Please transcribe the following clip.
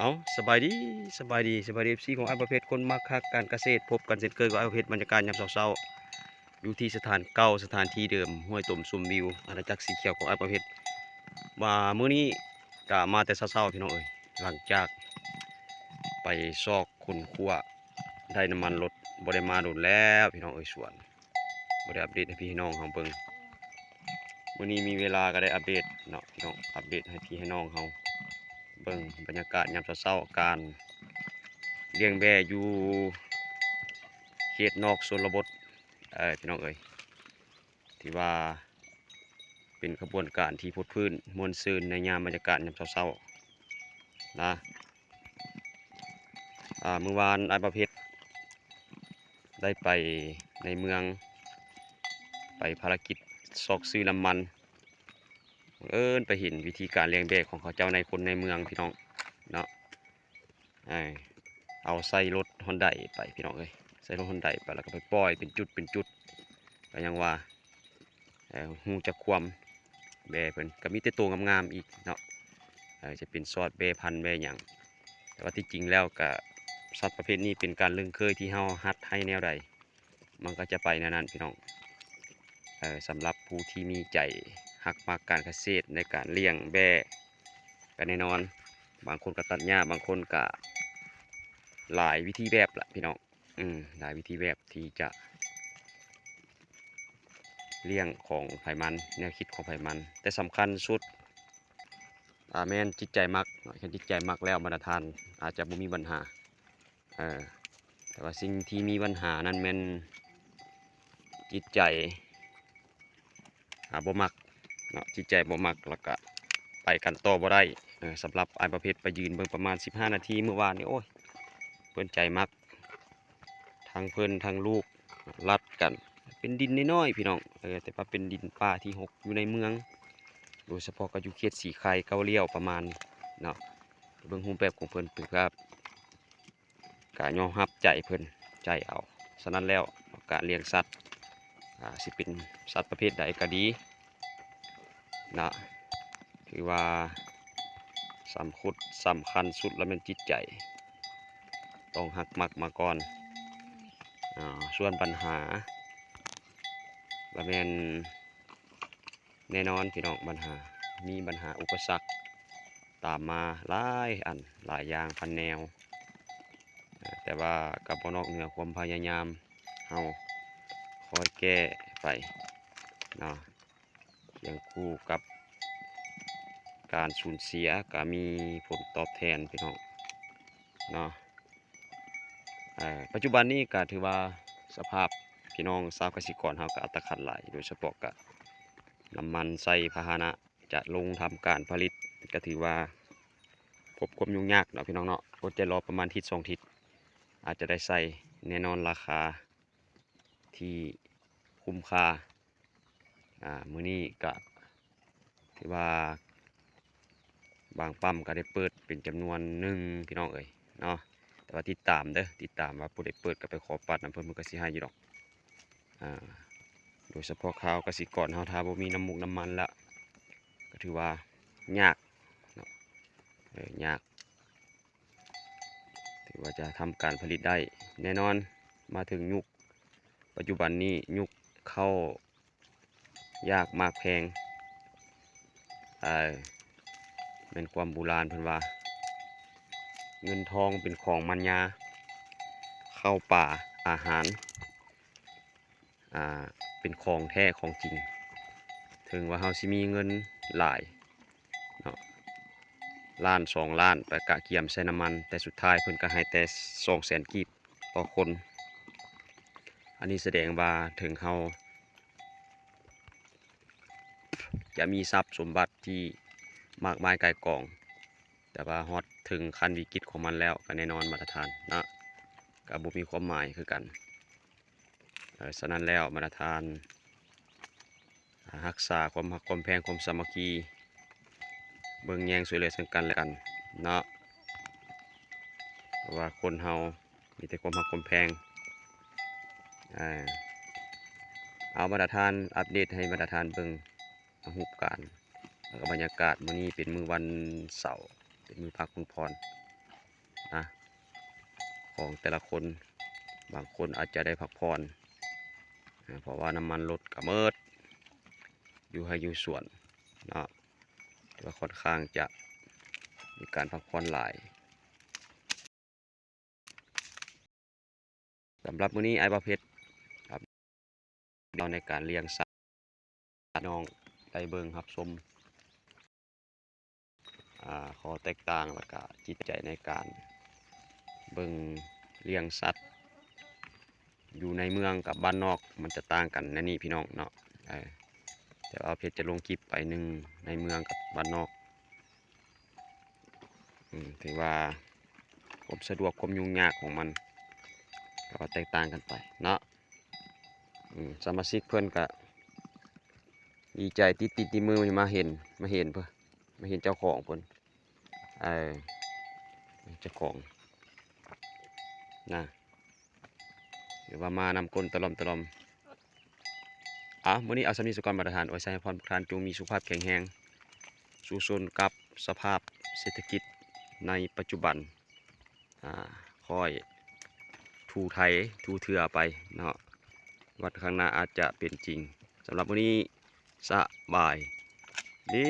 ເອົາ ສະບາຍດີ ສະບາຍດີ ສະບາຍດີ ເອັຟຊີ ຂອງອ້າຍປະເພດ ຄົນມັກຮັກການກະເສດ. ພົບກັນເຊັ່ນເຄີຍກັບອ້າຍປະເພດ ບັນຍາກາດຍາມເຊົ້າໆ ຢູ່ທີ່ສະຖານເກົ່າ ສະຖານທີ່ເດີມ ຫ້ວຍຕົມຊົມວິວ ອານາຈັກສີຂຽວຂອງອ້າຍປະເພດ. ວ່າມື້ນີ້ກະມາແຕ່ເຊົ້າໆ ພີ່ນ້ອງເອີຍ, ຫຼັງຈາກໄປຊອກຄົ້ນຄວ້າ ໄດ້ນ້ຳມັນລົດ ບໍ່ໄດ້ມາດົນແລ້ວ ພີ່ນ້ອງເອີຍ. ສວນ ບໍ່ໄດ້ອັບເດດໃຫ້ພີ່ໃຫ້ນ້ອງເຮົາເບິ່ງ. ມື້ນີ້ມີເວລາກໍໄດ້ອັບເດດເນາະ ພີ່ນ້ອງ, ອັບເດດໃຫ້ພີ່ໃຫ້ນ້ອງເຮົາເບິ່ງບັນຍາກາດຍາມເຊົ້າໆ ການລ້ຽງແບ້ຢູ່ເຂດນອກຊົນນະບົດ ເອີ ພີ່ນ້ອງເອີຍ. ຖືວ່າເປັນຂະບວນການທີ່ພົດພື້ນມ່ວນຊື່ນໃນຍາມບັນຍາກາດຍາມເຊົ້າໆ ນະ. ອ່າ ມື້ວານອ້າຍປະເພດໄດ້ໄປໃນເມືອງ ໄປພາລະກິດຊອກຊື້ນ້ຳມັນ, ບັງເອີນໄປເຫັນວິທີການລ້ຽງແບ້ຂອງເຂົາເຈົ້າໃນຄົນໃນເມືອງ ພີ່ນ້ອງເນາະ. ເອົາໃສ່ລົດຮອນໄດໄປ ພີ່ນ້ອງເອີຍ, ໃສ່ລົດຮອນໄດໄປ ແລ້ວກໍໄປປ່ອຍເປັນຈຸດເປັນຈຸດ. ກໍຍັງວ່າ ເອີ ຮູ້ຈັກຄວາມແບ້ເພິ່ນ ກໍມີແຕ່ໂຕງາມໆອີກເນາະ, ເອີ ຈະເປັນຊອດແບ້ພັນແບ້ຫຍັງ. ແຕ່ວ່າທີ່ຈິງແລ້ວກະ ສັດປະເພດນີ້ເປັນການລຶ້ງເຄີຍທີ່ເຮົາຮັດໃຫ້ແນວໃດ ມັນກໍຈະໄປແນວນັ້ນ ພີ່ນ້ອງ. ເອີ ສຳລັບຜູ້ທີ່ມີໃຈຮັກມັກການກະເສດ ໃນການລ້ຽງແບ້ ກໍແນ່ນອນ ບາງຄົນກໍຕັດຫຍ້າ ບາງຄົນກໍຫຼາຍວິທີແບບລະ ພີ່ນ້ອງ. ອືມ ຫຼາຍວິທີແບບທີ່ຈະລ້ຽງຂອງໃຜມັນ ແນວຄິດຂອງໃຜມັນ, ແຕ່ສຳຄັນສຸດ ອ່າ ແມ່ນຈິດໃຈມັກເນາະ. ຄັນຈິດໃຈມັກແລ້ວ ບັນດາທ່ານອາດຈະບໍ່ມີບັນຫາ ເອີ ແຕ່ວ່າສິ່ງທີ່ມີບັນຫານັ້ນແມ່ນຈິດໃຈ ອ່າ ບໍ່ມັກເນາະ, ຈິດໃຈບໍ່ມັກ ແລ້ວກະໄປກັນຕໍ່ບໍ່ໄດ້. ເອີ ສຳລັບອ້າຍປະເພດໄປຢືນເບິ່ງປະມານສິບຫ້ານາທີມື້ວານນີ້ ໂອ້ຍ ເພິ່ນໃຈມັກ ທັງເພິ່ນທັງລູກລັດກັນ ເປັນດິນນ້ອຍໆ ພີ່ນ້ອງ. ເອີ ແຕ່ວ່າເປັນດິນປ່າທີ່ຮົກຢູ່ໃນເມືອງ ໂດຍສະເພາະກໍຢູ່ເຂດສີໄຄ ເກົ້າລ້ຽວ ປະມານນີ້ເນາະ. ເບິ່ງຮູບແບບຂອງເພິ່ນເປັນພາບ ກະຍອມຮັບໃຈເພິ່ນ ໃຈເອົາ. ສະນັ້ນແລ້ວ ການລ້ຽງສັດ ອາ ຊິເປັນສັດປະເພດໃດກໍດີນະ ຖືວ່າສຳຄຸດ ສຳຄັນສຸດລະແມ່ນຈິດໃຈ ຕ້ອງຮັກມັກມາກ່ອນ. ອາ ສ່ວນບັນຫາລະແມ່ນ ແນ່ນອນ ພີ່ນ້ອງ, ບັນຫາ ມີບັນຫາອຸປະສັກຕາມມາຫຼາຍອັນຫຼາຍຢ່າງພັນແນວ, ແຕ່ວ່າກໍບໍ່ນອກເໜືອຄວາມພະຍາຍາມເຮົາ ຄອຍແກ້ໄປເນາະ. ຄຽງຄູ່ກັບການສູນເສຍກໍມີຜົນຕອບແທນ ພີ່ນ້ອງເນາະ. ເອີ ປັດຈຸບັນນີ້ກໍຖືວ່າສະພາບພີ່ນ້ອງຊາວກະສິກອນເຮົາກໍອັດຕະຂັດຫຼາຍ, ໂດຍສະເພາະກໍນ້ຳມັນໃສ່ພາຫະນະຈະລົງທຳການຜະລິດ ກໍຖືວ່າພົບຄວາມຫຍຸ້ງຍາກເນາະ ພີ່ນ້ອງເນາະ. ອົດໃຈລໍປະມານທິດສອງທິດ ອາດຈະໄດ້ໃສ່ແນ່ນອນ, ລາຄາທີ່ຄຸ້ມຄ່າ. ອາ ມື້ນີ້ກະຖືວ່າບາງປ້ຳກະໄດ້ເປີດເປັນຈຳນວນໜຶ່ງ ພີ່ນ້ອງເອີຍເນາະ. ແຕ່ວ່າຕິດຕາມເດີ ຕິດຕາມວ່າຜູ້ໃດເປີດກະໄປຂໍປັດນຳເພິ່ນ ເພິ່ນກະຊິໃຫ້ຢູ່ດອກ. ອາ ໂດຍສະເພາະຊາວກະສິກອນເຮົາ ຖ້າບໍ່ມີນ້ຳມູກນ້ຳມັນລະ ກະຖືວ່າຍາກເນາະ, ເອີ ຍາກ ຖືວ່າຈະທຳການຜະລິດໄດ້ແນ່ນອນ. ມາເຖິງຍຸກປັດຈຸບັນນີ້ ຍຸກເຂົ້າຍາກໝາກແພງ, ເອີ ແມ່ນຄວາມບູຮານເພິ່ນວ່າ ເງິນທອງເປັນຂອງມັນຍາ, ເຂົ້າປາອາຫານ ອ່າ ເປັນຂອງແທ້ຂອງຈິງ. ເຖິງວ່າເຮົາຊິມີເງິນຫຼາຍເນາະ ລ້ານສອງລ້ານ ໄປກະກຽມໃສ່ນ້ຳມັນ, ແຕ່ສຸດທ້າຍເພິ່ນກະໃຫ້ແຕ່ສອງແສນກີບຕໍ່ຄົນ. ອັນນີ້ສະແດງວ່າເຖິງເຮົາຈະມີຊັບສົມບັດທີ່ມາກມາຍກາຍກອງ, ແຕ່ວ່າຮອດເຖິງຂັ້ນວິກິດຂອງມັນແລ້ວ ກະແນ່ນອນ ບັນດາທ່ານເນາະ, ກະບໍ່ມີຄວາມໝາຍຄືກັນ. ເອີ ສະນັ້ນແລ້ວ ບັນດາທ່ານ ອາ ຮັກສາຄວາມຮັກຄວາມແພງ ຄວາມສາມັກຄີ, ເບິ່ງແຍງຊ່ວຍເຫຼືອເຊິ່ງກັນແລະກັນເນາະ, ເພາະວ່າຄົນເຮົາມີແຕ່ຄວາມຮັກຄວາມແພງ. ເອົາ ບັນດາທ່ານ ອັບເດດໃຫ້ບັນດາທ່ານເບິ່ງຮູບການ ແລ້ວກໍບັນຍາກາດ. ມື້ນີ້ເປັນມື້ວັນເສົາ ເປັນມື້ພັກມື້ຜ່ອນ ນະ ຂອງແຕ່ລະຄົນ ບາງຄົນອາດຈະໄດ້ພັກຜ່ອນ ເພາະວ່ານ້ຳມັນລົດກະໝົດ ຢູ່ໄຮ່ຢູ່ສວນເນາະ ຖືວ່າຂ້ອນຂ້າງຈະມີການພັກຜ່ອນຫຼາຍ. ສຳລັບມື້ນີ້ອ້າຍບ່າວເພັດ ເວົ້າໃນການລ້ຽງສັດ ນ້ອງໄດ້ເບິ່ງຮັບຊົມ ອາ ຂໍ້ແຕກຕ່າງ ແລ້ວກະຈິດໃຈໃນການເບິ່ງລ້ຽງສັດ ຢູ່ໃນເມືອງກັບບ້ານນອກ ມັນຈະຕ່າງກັນໃນນີ້ພີ່ນ້ອງເນາະ. ເອີ ແຕ່ວ່າເພັດຈະລົງຄລິບໄປໜຶ່ງໃນເມືອງກັບບ້ານນອກ ອືມ ຖືວ່າຄວາມສະດວກຄວາມຫຍຸ້ງຍາກຂອງມັນ ກໍແຕກຕ່າງກັນໄປເນາະ. ອືມ ສະມາຊິກເພິ່ນກະດີໃຈ ຕິດຕີນຕິດມືມາເຫັນ ມາເຫັນເພິ່ນ ມາເຫັນເຈົ້າຂອງເພິ່ນ ເອີ ເຈົ້າຂອງນະ ຫຼືວ່າມານຳກົ້ນຕະຫຼອມຕະຫຼອມ. ເອົາ ມື້ນີ້ເອົາສ່ຳນີ້ສາກ່ອນ ບັນດາທ່ານ ອວຍໄຊໃຫ້ພອນພວກທ່ານຈົ່ງມີສຸຂະພາບແຂງແຮງ ສູ້ຊົນກັບສະພາບເສດຖະກິດໃນປັດຈຸບັນ ອາ ຄ່ອຍຖູໄຖຖູເທື່ອໄປເນາະ ວັນຂ້າງໜ້າອາດຈະເປັນຈິງ. ສຳລັບມື້ນີ້ ສະບາຍດີ.